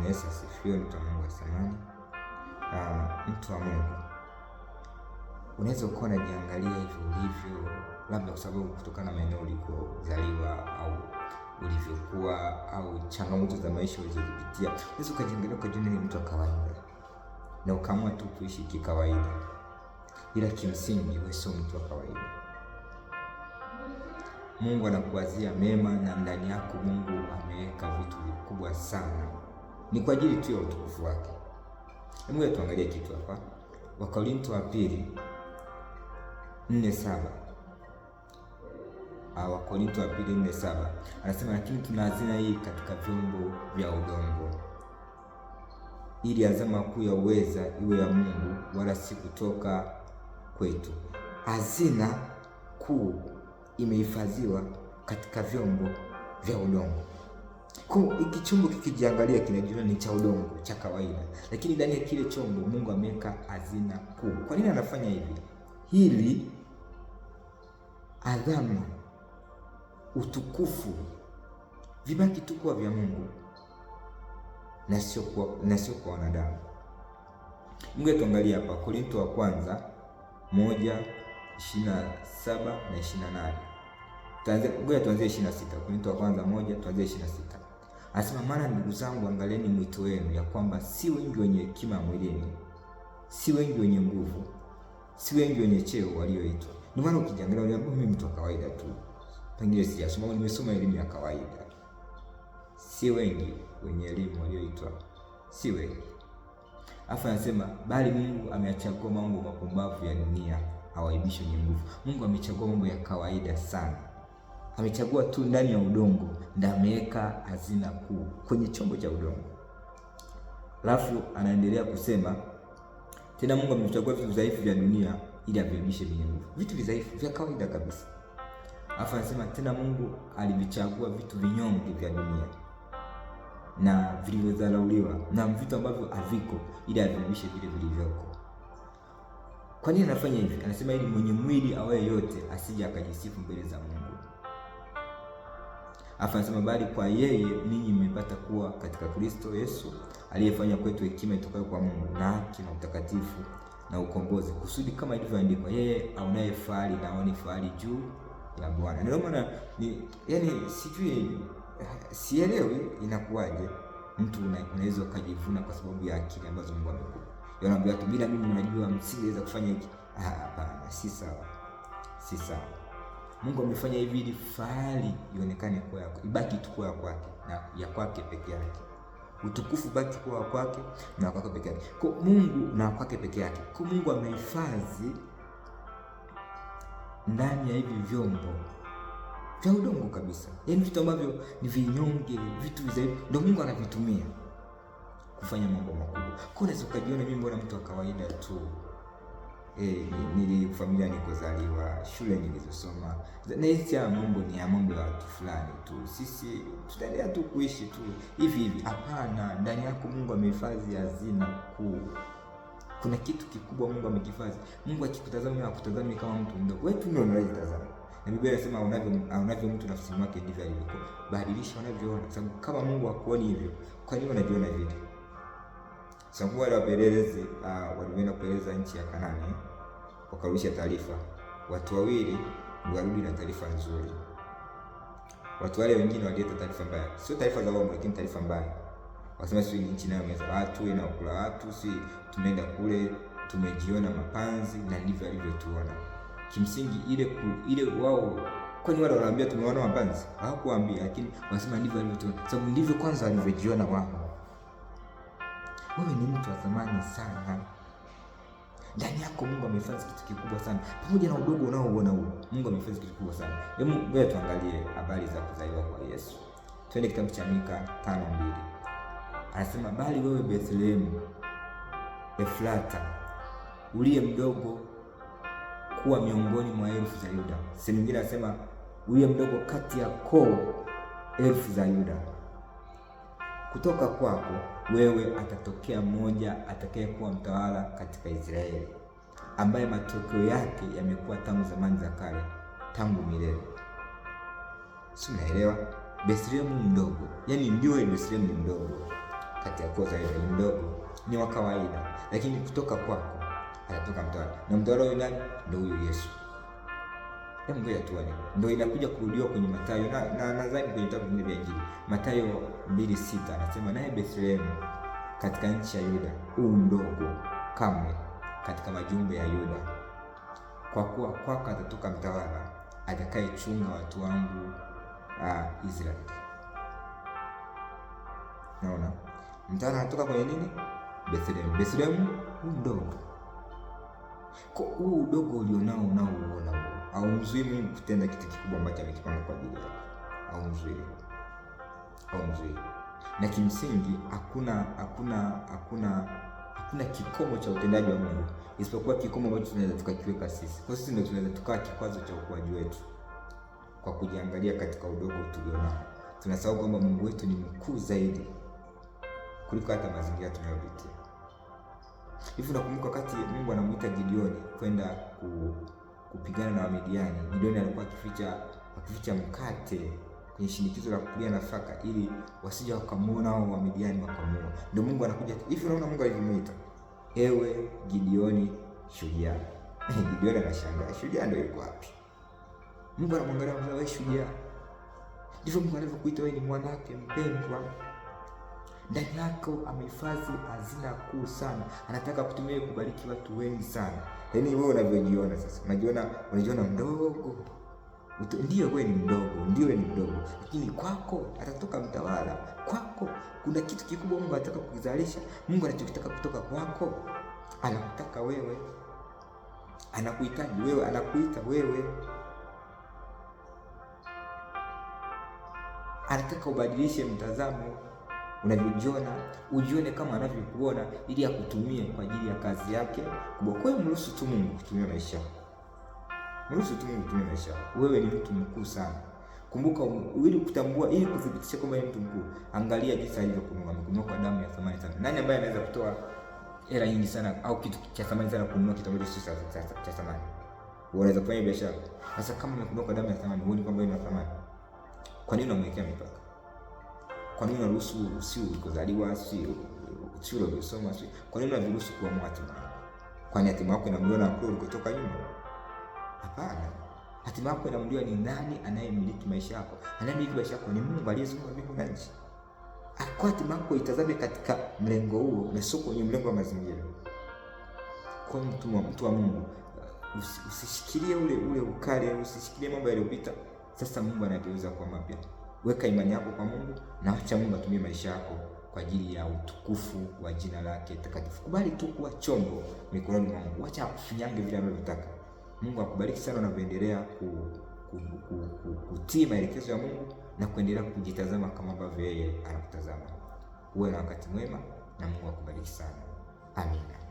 Bwana Yesu asifiwe, mtu wa Mungu wa thamani. Mtu wa Mungu, unaweza ukawa unajiangalia hivi ulivyo, labda kwa sababu kutokana na maeneo ulikozaliwa au ulivyokuwa au changamoto za maisha ulizozipitia, unaweza ukajiangalia ukajiona ni mtu wa kawaida na ukaamua tu kuishi kikawaida, ila kimsingi wewe sio mtu wa kawaida. Mungu anakuwazia mema na ndani yako Mungu ameweka vitu vikubwa sana, ni kwa ajili tu ya utukufu wake. Hebu tuangalie kitu hapa, Wakorinto wa pili 4:7. Wakorinto wa pili 4:7 anasema, lakini tuna hazina hii katika vyombo vya udongo, ili azama kuu ya uweza iwe ya Mungu, wala si kutoka kwetu. Hazina kuu imehifadhiwa katika vyombo vya udongo. Kwa hiki chombo kikijiangalia kinajiona ni cha udongo cha kawaida, lakini ndani ya kile chombo Mungu ameweka hazina kuu. Kwa nini anafanya hivi? Hili adhama, utukufu vibaki tu kuwa vya Mungu na sio kwa wanadamu. Mungu, tuangalie hapa Korinto wa kwanza 1:27 na 28. Ngoja tuanzie 26. Korinto wa kwanza 1 tuanzie 26. Anasema, maana ndugu zangu, angalieni mwito wenu, ya kwamba si wengi wenye hekima mwilini, si wengi wenye nguvu, si wengi wenye cheo walioitwa. Ndio maana ukijiangalia unaambia mimi mtu wa kawaida tu, pengine sijasoma, nimesoma elimu ya kawaida. Si wengi wenye elimu walioitwa, si wengi. Afa anasema bali Mungu ameyachagua mambo mapumbavu ya dunia awaibishe wenye nguvu. Mungu amechagua mambo ya kawaida sana, amechagua tu ndani ya udongo ndio ameweka hazina kuu kwenye chombo cha udongo. Alafu anaendelea kusema tena, Mungu amechagua vitu dhaifu vya dunia ili aviibishe vyenye nguvu, vitu vidhaifu vya kawaida kabisa. Alafu anasema tena, Mungu alivichagua vitu vinyonge vya dunia na vilivyodharauliwa na vitu ambavyo haviko ili aviibishe vile vilivyoko. Kwa nini anafanya hivi? Anasema ili mwenye mwili awaye yote asije akajisifu mbele za Mungu. Afa anasema bali kwa yeye ninyi mmepata kuwa katika Kristo Yesu aliyefanya kwetu hekima itokayo kwa Mungu na haki na utakatifu na ukombozi, kusudi kama ilivyoandikwa, yeye aonaye fahari na aone fahari juu ya Bwana. Ndio maana ni yani, sijui sielewi inakuwaje mtu unaweza ukajivuna kwa sababu ya akili ambazo Mungu amekupa. Yanaambia watu bila mimi, unajua msingeweza kufanya hiki. Ah, hapana, si sawa, si sawa. Mungu amefanya hivi ili fahari ionekane kuwa yako, ibaki tu kuwa kwake na ya kwake peke yake. Utukufu baki kuwa kwake na kwake peke yake. Kwa Mungu na kwake peke yake. Kwa Mungu amehifadhi ndani ya hivi vyombo vya udongo kabisa, yaani vitu ambavyo ni vinyonge, vitu vizaifu, ndio Mungu anavitumia kufanya mambo makubwa. Kwa unaweza ukajiona mimi mbona mtu wa kawaida tu. Nili familia nikozaliwa, shule nilizosoma, na hizi ya mambo ni ya mambo ya watu fulani tu, sisi tutaendelea tu kuishi tu hivi hivi. Hapana, ndani yako Mungu amehifadhi hazina kuu. Kuna kitu kikubwa Mungu amekihifadhi. Mungu akikutazama akutazami kama mtu mdogo, wewe tu ndio unayetazama. Na Biblia inasema unavyo mtu nafsi mwake ndivyo alivyokuwa. Badilisha unavyoona, sababu kama Mungu hakuoni hivyo, kwa nini unajiona vile? Sababu wale wapelelezi walienda kupeleleza nchi ya Kanani, wakarudisha taarifa, watu wawili warudi na taarifa nzuri, watu wale wengine walileta taarifa mbaya, sio taarifa za uongo, lakini taarifa mbaya. Wasema si nchi inayomeza watu, inayokula watu, si tumeenda kule tumejiona mapanzi, na ndivyo alivyotuona. Kimsingi ile wao, kwani wale wanaambia tumeona mapanzi? Hawakuambia, lakini wanasema ndivyo alivyotuona, sababu ndivyo kwanza walivyojiona wao. Wewe ni mtu wa thamani sana. Ndani yako Mungu amehifadhi kitu kikubwa sana. Pamoja na udogo unaouona huo, Mungu amehifadhi kitu kikubwa sana. Hebu ngoja tuangalie habari za kuzaliwa kwa Yesu. Twende kitabu cha Mika 5:2. Anasema, bali wewe Bethlehemu Efrata, uliye mdogo kuwa miongoni mwa elfu za Yuda. Sehemu nyingine anasema uliye mdogo kati ya koo elfu za Yuda, kutoka kwako wewe atatokea mmoja atakayekuwa mtawala katika Israeli, ambaye matokeo yake yamekuwa tangu zamani za kale, tangu milele. Si unaelewa? Bethlehemu mdogo, yaani ndio Bethlehemu ni mdogo Kati ya koo za Yuda ni mdogo, ni wa kawaida, lakini kutoka kwako atatoka mtawala. Na mtawala huyu nani? Ndio huyu Yesu. Hebu ngoja tuone. Ndio inakuja kurudiwa kwenye Mathayo na nadhani kwenye vitabu vingine vya Injili. Mathayo 2:6 anasema, naye Bethlehemu katika nchi ya Yuda, huu mdogo kamwe katika majumbe ya Yuda, kwa kuwa kwako atatoka mtawala atakayechunga watu wangu Israeli. Naona mtawala anatoka kwenye nini? Bethlehemu. Bethlehemu huu mdogo. Kwa huu udogo ulionao unaouona huo haumzuii Mungu kutenda kitu kikubwa ambacho amekipanga kwa ajili yako. Haumzuii. Haumzuii. Na kimsingi hakuna kikomo cha utendaji wa Mungu isipokuwa kikomo ambacho tunaweza tukakiweka sisi. Kwa sisi ndio tunaweza tukawa kikwazo cha ukuaji wetu kwa kujiangalia katika udogo tulionao. Tunasahau kwamba Mungu wetu ni mkuu zaidi kuliko hata mazingira tunayopitia. Hivi nakumbuka wakati Mungu anamuita Gideoni kwenda kupigana na Wamidiani, Gideoni alikuwa akificha mkate kwenye shinikizo la kulia nafaka ili wasije wakamuona hao Wamidiani wakamuua. Ndio Mungu anakuja. Hivi unaona Mungu alivyomuita, ewe Gideoni shujaa. Gideoni anashangaa, shujaa ndio yuko wapi? Mungu anamwangalia, wewe shujaa. Ndivyo Mungu anavyokuita wewe, ni mwanake mpendwa. Ndani yako amehifadhi hazina kuu sana, anataka kutumia kubariki watu wengi sana. Yaani wewe unavyojiona sasa, unajiona mdogo. Ndiyo wewe ni mdogo, ndio wewe ni mdogo, lakini kwako atatoka mtawala. Kwako kuna kitu kikubwa Mungu anataka kukizalisha. Mungu anachokitaka kutoka kwako, anakutaka wewe, anakuhitaji wewe, anakuita wewe, anataka ubadilishe mtazamo unavyojiona, ujione kama anavyokuona, ili akutumie kwa ajili ya kazi yake kubwa. Kwa hiyo mruhusu tu Mungu kutumia maisha yako, mruhusu tu Mungu kutumia maisha yako. Wewe ni mtu mkuu sana. Kumbuka, ili kutambua, ili kuthibitisha kwamba ni mtu mkuu, angalia jinsi alivyokununua. Amekununua kwa damu ya thamani sana. Nani ambaye anaweza kutoa hela nyingi sana au kitu cha thamani sana kununua kitu ambacho sio cha thamani? Unaweza kufanya biashara. Sasa kama amekununua kwa damu ya thamani, huoni kwamba ina thamani? Kwa nini unamwekea mipaka? Kwa nini unaruhusu si ulikozaliwa, si ulivyosoma, si kwa nini unaviruhusu kuamua hatima yako? Kwani hatima yako inaamuliwa na kule ulikotoka nyuma? Hapana. Hatima yako inaamuliwa ni nani anayemiliki maisha yako. Anayemiliki maisha yako ni Mungu aliyeziumba mbingu na nchi. Kwa hatima yako itazame katika mlengo huo na sio kwenye mlengo wa mazingira. Kwa mtu wa Mungu, usishikilie ule ukale, usishikilie mambo yaliyopita. Sasa Mungu anageuza kwa mapya. Weka imani yako kwa Mungu na acha Mungu atumie maisha yako kwa ajili ya utukufu wa jina lake takatifu. Kubali tu kuwa chombo mikononi mwa Mungu. Acha akufinyange vile anavyotaka. Mungu akubariki sana unavyoendelea kutii maelekezo ya Mungu na kuendelea kujitazama kama ambavyo yeye anakutazama. Uwe na wakati mwema na Mungu akubariki sana. Amina.